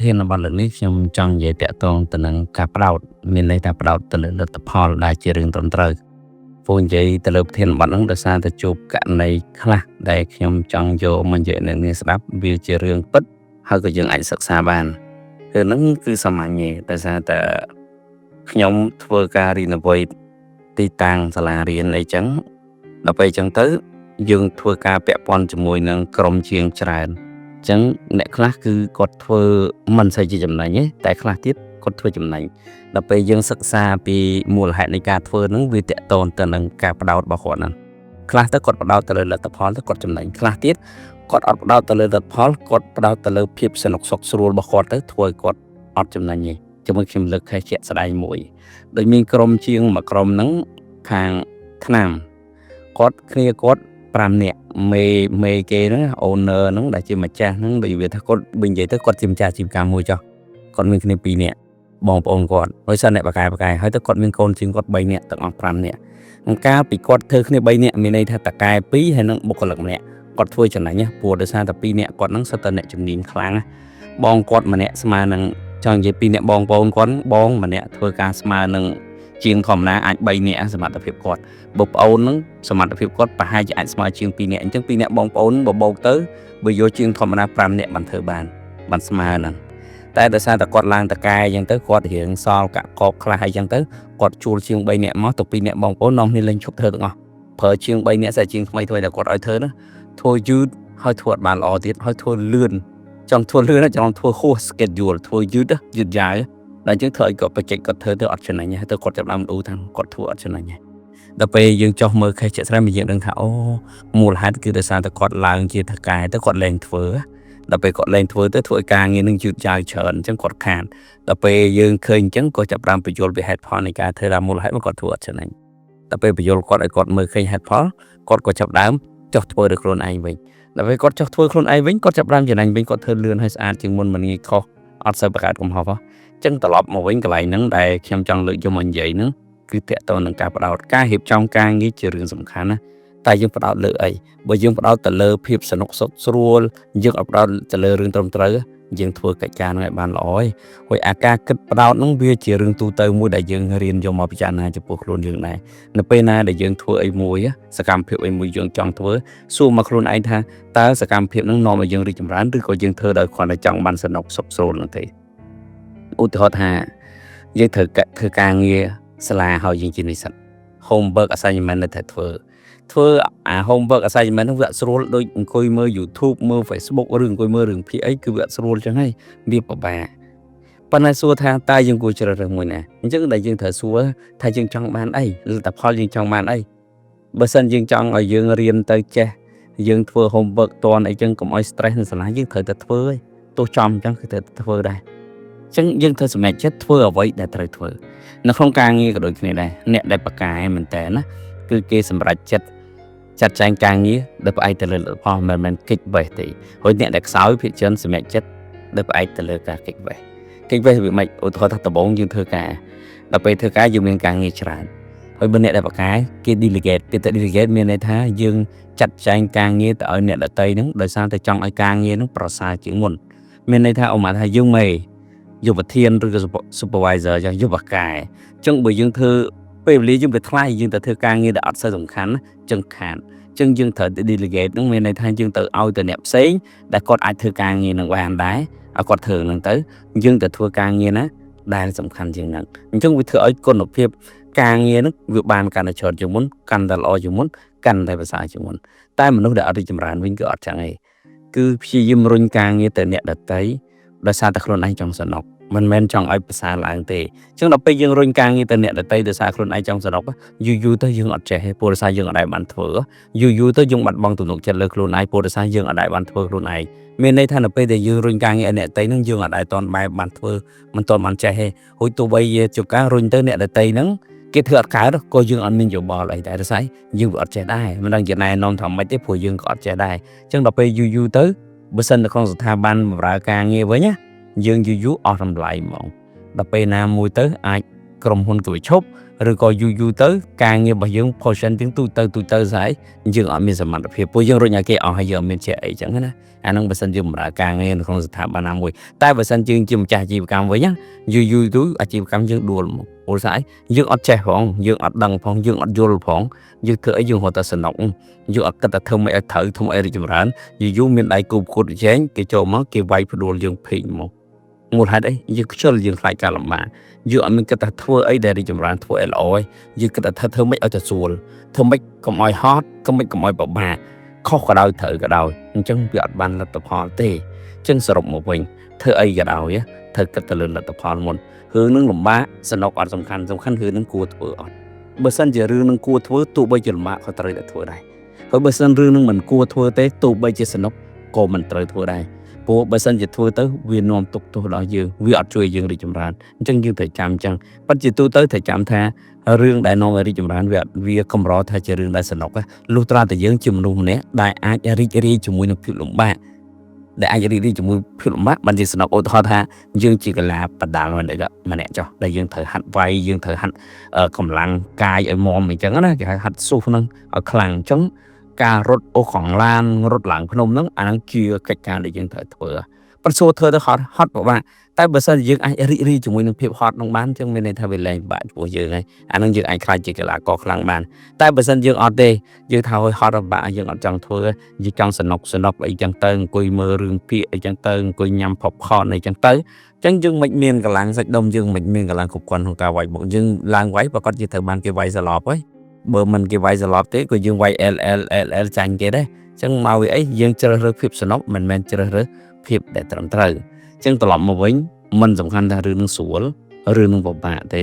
ធានបទលើកនេះខ្ញុំចង់និយាយតាក់ទងទៅនឹងការផ្ដោតមានន័យថាផ្ដោតទៅលើលទ្ធផលដែលជារឿងត្រឹមត្រូវព្រោះនិយាយទៅលើប្រធានបទហ្នឹងដោយសារតែជួបករណីខ្លះដែលខ្ញុំចង់យកមកនិយាយនៅនេះស្ដាប់វាជារឿងពិតហើយក៏យើងអាចសិក្សាបានរឿងហ្នឹងគឺសាមញ្ញទេដោយសារតែខ្ញុំធ្វើការ renovate ទីតាំងសាលារៀនអីចឹងដល់ពេលអញ្ចឹងទៅយើងធ្វើការពាក់ព័ន្ធជាមួយនឹងក្រុមជាងច្រើនអញ្ចឹងអ្នកខ្លះគឺគាត់ធ្វើមិនសូវជាចំណេញទេតែខ្លះទៀតគាត់ធ្វើចំណេញដល់ពេលយើងសិក្សាពីមូលហេតុនៃការធ្វើហ្នឹងវាតាក់ទងទៅនឹងការផ្ដោតរបស់គាត់ហ្នឹងខ្លះទៅគាត់ផ្ដោតទៅលើលទ្ធផលទៅគាត់ចំណេញខ្លះទៀតគាត់អត់ផ្ដោតទៅលើលទ្ធផលគាត់ផ្ដោតទៅលើភាពសនុកសុខស្រួលរបស់គាត់ទៅធ្វើឲ្យគាត់អត់ចំណេញទេជាមួយខ្ញុំលើក case ជាក់ស្ដែងមួយដូចមានក្រុមជាងមួយក្រុមហ្នឹងខាងថ្នាំគាត់គ្នាគាត់5នាក់មេមេគេហ្នឹង owner ហ្នឹងដែលជាម្ចាស់ហ្នឹងដូចវាថាគាត់បើនិយាយទៅគាត់ជាម្ចាស់អាជីវកម្មមួយចុះគាត់មានគ្នា2នាក់បងប្អូនគាត់ហើយសិនអ្នកបកកែបកកែហើយទៅគាត់មានកូនជាងគាត់3នាក់ទាំងអស់5នាក់កាលពីគាត់ធ្វើគ្នា3នាក់មានន័យថាតកែ2ហើយនឹងបុគ្គលិកម្នាក់គាត់ធ្វើចំណេញព្រោះដោយសារតែ2នាក់គាត់ហ្នឹងសុទ្ធតែអ្នកជំនាញខ្លាំងបងគាត់ម្នាក់ស្មើនឹងចង់និយាយ2នាក់បងប្អូនគាត់បងម្នាក់ធ្វើការស្មើនឹងជាងធម្មតាអាច3នាក់សមត្ថភាពគាត់បើប្អូនហ្នឹងសមត្ថភាពគាត់ប្រហែលជាអាចស្មើជាង2នាក់អញ្ចឹង2នាក់បងប្អូនបើបូកទៅបើយកជាងធម្មតា5នាក់បានធ្វើបានបានស្មើហ្នឹងតែដោយសារតែគាត់ឡើងតកែអញ្ចឹងទៅគាត់រៀងសល់កាក់កបខ្លះអីចឹងទៅគាត់ជួលជាង3នាក់មកទៅ2នាក់បងប្អូននាំគ្នាលេងឈប់ធ្វើទាំងអស់ប្រើជាង3នាក់ស្អែជាងថ្មីថ្មីតែគាត់ឲ្យធ្វើណាធ្វើយឺតហើយធ្វើអត់បានល្អទៀតហើយធ្វើលឿនចង់ធ្វើលឿនចង់ធ្វើហួស schedule ធ្វើយឺតយឺតយ៉ាវដល់អញ្ចឹងធ្វើឲ្យគាត់ project គាត់ធ្វើទៅអត់ចំណេញហើយទៅគាត់ចាប់ដើមអ៊ូថាគាត់ធ្វើអត់ចំណេញដល់ពេលយើងចុះមើល case ជាក់ស្ដែងយើងដឹងថាអូមូលហេតុគឺដោយសារតែគាត់ឡើងជាថកែទៅគាត់លែងធ្វើដល់ពេលគាត់លែងធ្វើទៅធ្វើឲ្យការងារនឹងយឺតយ៉ាវច្រើនអញ្ចឹងគាត់ខានដល់ពេលយើងឃើញអញ្ចឹងក៏ចាប់ផ្ដើមបញ្យល់ពីហេតុផលនៃការធ្វើតាមមូលហេតុមកគាត់ធ្វើអត់ចំណេញដល់ពេលបញ្យល់គាត់ឲ្យគាត់មើលឃើញហេតុផលគាត់ក៏ចាប់ដើមចុះធ្វើដោយខ្លួនឯងវិញដល់ពេលគាត់ចុះធ្វើខ្លួនឯងវិញគាត់ចាប់ផ្ដើមចំណេញវិញគាត់ធ្វើលឿនហើយស្អាតជាងមុនមិនងាយខុសអត់សូវបង្កើតកំហុសអញ្ចឹងត្រឡប់មកវិញកន្លែងហ្នឹងដែលខ្ញុំចង់លើកយកមកនិយាយហ្នឹងគឺតកតនឹងការផ្ដោតការរៀបចំការងារជារឿងសំខាន់ណាតែយើងផ្ដោតលើអីបើយើងផ្ដោតទៅលើភាពសនុកសុខស្រួលយើងអត់ផ្ដោតទៅលើរឿងត្រឹមត្រូវយើងធ្វើកិច្ចការហ្នឹងឲ្យបានល្អឯងហើយអាការគិតផ្ដោតហ្នឹងវាជារឿងទូទៅមួយដែលយើងរៀនយកមកពិចារណាចំពោះខ្លួនយើងដែរនៅពេលណាដែលយើងធ្វើអីមួយសកម្មភាពអីមួយយើងចង់ធ្វើសួរមកខ្លួនឯងថាតើសកម្មភាពហ្នឹងនាំឲ្យយើងរីកចម្រើនឬក៏យើងធ្វើដោយគ្រាន់តែចង់បានសនុកសុខស្រួលនោះទេឧទាហរណ៍ថាយើងត្រូវធ្វើការងារសាលាហើយយើងជានិស្សិត homework assignment នៅតែធ្វើធ្វើអា homework assignment ហ្នឹងវាអត់ស្រួលដូចអង្គុយមើល YouTube មើល Facebook ឬអង្គុយមើលរឿងភាគអីគឺវាអត់ស្រួលចឹងហើយវាពិបាកប៉ុន្តែសួរថាតើយើងគួរជ្រើសរើសមួយណាអញ្ចឹងដែលយើងត្រូវសួរថាយើងចង់បានអីលទ្ធផលយើងចង់បានអីបើសិនយើងចង់ឲ្យយើងរៀនទៅចេះយើងធ្វើ homework តនអីចឹងកុំឲ្យ stress នៅសាលាយើងត្រូវតែធ្វើឯងទោះចំអញ្ចឹងគឺត្រូវតែធ្វើដែរអញ្ចឹងយើងត្រូវសម្រេចចិត្តធ្វើអ្វីដែលត្រូវធ្វើនៅក្នុងការងារក៏ដូចគ្នាដែរអ្នកដែលប្រកែមែនតើណាគឺគេសម្រេចចិត្តចាត់ចែងការងារដោយផ្អែកទៅលើលទ្ធផលមិនមែនគេចវេះទេហើយអ្នកដែលខ្សោយភាគច្រើនសម្រេចចិត្តដោយផ្អែកទៅលើការគេចវេះគេចវេះវាមិនឧទាហរណ៍ថាដំបូងយើងធ្វើការដល់ពេលធ្វើការយើងមានការងារច្រើនហើយបើអ្នកដែលប្រកែគេ delegate គេទៅ delegate មានន័យថាយើងចាត់ចែងការងារទៅឲ្យអ្នកដទៃហ្នឹងដោយសារតែចង់ឲ្យការងារហ្នឹងប្រសើរជាងមុនមានន័យថាឧមាថាយើងមេយកប្រធានឬក៏ supervisor ចឹងយកបកែអញ្ចឹងបើយើងធ្វើពេលវេលាយើងវាថ្លៃយើងទៅធ្វើការងារដែលអត់សូវសំខាន់ចឹងខាតចឹងយើងត្រូវ delegate ហ្នឹងមានន័យថាយើងទៅឲ្យទៅអ្នកផ្សេងដែលគាត់អាចធ្វើការងារនឹងបានដែរឲ្យគាត់ធ្វើហ្នឹងទៅយើងទៅធ្វើការងារណាដែលសំខាន់ជាងហ្នឹងអញ្ចឹងវាធ្វើឲ្យគុណភាពការងារហ្នឹងវាបានកាន់តែច្រើនជាងមុនកាន់តែល្អជាងមុនកាន់តែប្រសើរជាងមុនតែមនុស្សដែលអត់រីកចម្រើនវិញគឺអត់ចឹងទេគឺព្យាយាមរុញការងារទៅអ្នកដទៃដោយសារតែខ្លួនឯងចង់សនុកមិនមែនចង់ឲ្យប្រសើរឡើងទេអញ្ចឹងដល់ពេលយើងរុញការងារទៅអ្នកដទៃដោយសារខ្លួនឯងចង់សនុកយូរយូរទៅយើងអត់ចេះទេព្រោះដោយសារយើងអត់ដែលបានធ្វើយូរយូរទៅយើងបាត់បង់ទំនុកចិត្តលើខ្លួនឯងព្រោះដោយសារយើងអត់ដែលបានធ្វើខ្លួនឯងមានន័យថានៅពេលដែលយើងរុញការងារឲ្យអ្នកដទៃហ្នឹងយើងអត់ដែលតន់បែបបានធ្វើមិនតន់បានចេះទេរួចទោះបីជាជួនកាលរុញទៅអ្នកដទៃហ្នឹងគេធ្វើអត់កើតក៏យើងអត់មានយោបល់អីដែរដោយសារយើងវាអត់ចេះដែរមិនដឹងជាណែនាំថាម៉េចទេព្រោះយើងក៏អត់ចេះដែរអញ្ចឹងដល់ពេលយូរយូរទៅបើសិននៅក្នុងស្ថាប័នបម្រើការងារវិញណាយើងយូរយូរអស់តម្លៃហ្មងដល់ពេលណាមួយទៅអាច ក្រុមហ៊ុនគេឈប់ឬក៏យូរយូរទៅការងាររបស់យើង portion ទាំងទូទៅទូទៅស្អីយើងអត់មានសមត្ថភាពពួកយើងរុញឲ្យគេអស់ហើយយើងអត់មានជាអីចឹងណាអាហ្នឹងបើសិនយើងបម្រើការងារនៅក្នុងស្ថាប័នណាមួយតែបើសិនយើងជាម្ចាស់អាជីវកម្មវិញណាយូរយូរទៅអាជីវកម្មយើងដួលមកព្រោះស្អីយើងអត់ចេះផងយើងអត់ដឹងផងយើងអត់យល់ផងយើងធ្វើអីយើងរត់តែសំណុកយើងអត់គិតថាធ្វើមិនឲ្យត្រូវធ្វើឲ្យរីកចម្រើនយូរយូរមានដៃគូប្រកួតប្រជែងគេចូលមកគេវាយផ្ដួលយើងភេកមកមូលហេតុអីយើងខ្ជិលយើងខ្លាចការលំបាកយើងអត់មានគិតថាធ្វើអីដែលរីកចម្រើនធ្វើអីល្អឯងយើងគិតថាធ្វើម៉េចឲ្យតែស្រួលធ្វើម៉េចកុំឲ្យហត់កុំម៉េចកុំឲ្យពិបាកខុសក៏ដោយត្រូវក៏ដោយអញ្ចឹងវាអត់បានលទ្ធផលទេអញ្ចឹងសរុបមកវិញធ្វើអីក៏ដោយត្រូវគិតទៅលើលទ្ធផលមុនរឿងនឹងលំបាកសំណុកអត់សំខាន់សំខាន់រឿងនឹងគួរធ្វើអត់បើសិនជារឿងនឹងគួរធ្វើទោះបីជាលំបាកក៏ត្រូវតែធ្វើដែរហើយបើសិនរឿងនឹងមិនគួរធ្វើទេទោះបីជាសំណុកក៏មិនត្រូវធ្វើដែរព្រោះបើសិនជាធ្វើទៅវានាំទុកទោសដល់យើងវាអត់ជួយយើងរីកចម្រើនអញ្ចឹងយើងត្រូវចាំអញ្ចឹងប៉ុន្តែជាទូទៅត្រូវចាំថារឿងដែលនាំឲ្យរីកចម្រើនវាវាកម្រថាជារឿងដែលសំណុកលុះត្រាតែយើងជាមនុស្សម្នាក់ដែលអាចរីករាយជាមួយនឹងភាពលំបាកដែលអាចរីករាយជាមួយភាពលំបាកបានជាសំណុកឧទាហរណ៍ថាយើងជាកីឡាបដាល់ម្នាក់ម្នាក់ចុះដែលយើងត្រូវហាត់វាយយើងត្រូវហាត់កម្លាំងកាយឲ្យមាំអញ្ចឹងណាគេហៅហាត់ស៊ូសហ្នឹងឲ្យខ្លាំងអញ្ចឹងការរត់អូសកង់ឡានរត់ឡើងភ្នំហ្នឹងអាហ្នឹងជាកិច្ចការដែលយើងត្រូវធ្វើប៉ុន្តែសួរធ្វើទៅហត់ហត់ពិបាកតែបើសិនជាយើងអាចរីករាយជាមួយនឹងភាពហត់នោះបានអញ្ចឹងមានន័យថាវាលែងពិបាកចំពោះយើងហើយអាហ្នឹងយើងអាចក្លាយជាកីឡាករខ្លាំងបានតែបើសិនយើងអត់ទេយើងថាឲ្យហត់ពិបាកយើងអត់ចង់ធ្វើយើងចង់សនុកសនុកអីចឹងទៅអង្គុយមើលរឿងភាគអីចឹងទៅអង្គុយញ៉ាំ popcorn អីចឹងទៅអញ្ចឹងយើងមិនមានកម្លាំងសាច់ដុំយើងមិនមានកម្លាំងគ្រប់គ្រាន់ក្នុងការវាយបុកយើងឡើងវាយប្រកាសជាត្រូវបានគេវាយសន្លប់ហើយបើមិនគេវាយសន្លប់ទេក៏យើងវាយ L L L L ចាញ់គេដែរអញ្ចឹងមកវាអីយើងជ្រើសរើសភាពសនុកមិនមែនជ្រើសរើសភាពដែលត្រឹមត្រូវអញ្ចឹងត្រឡប់មកវិញមិនសំខាន់ថារឿងនឹងស្រួលរឿងនឹងពិបាកទេ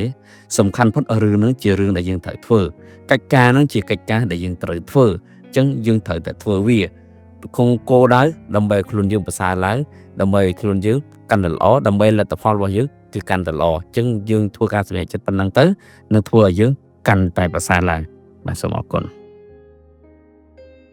សំខាន់ផុតរឿងនឹងជារឿងដែលយើងត្រូវធ្វើកិច្ចការនឹងជាកិច្ចការដែលយើងត្រូវធ្វើអញ្ចឹងយើងត្រូវតែធ្វើវាគង់គោលដៅដើម្បីឲ្យខ្លួនយើងប្រសើរឡើងដើម្បីឲ្យខ្លួនយើងកាន់តែល្អដើម្បីលទ្ធផលរបស់យើងគឺកាន់តែល្អអញ្ចឹងយើងធ្វើការសម្រេចចិត្តប៉ុណ្ណឹងទៅនឹងធ្វើឲ្យយើងកាន់តែប្រសើរឡើងបាទសូមអរគុណ។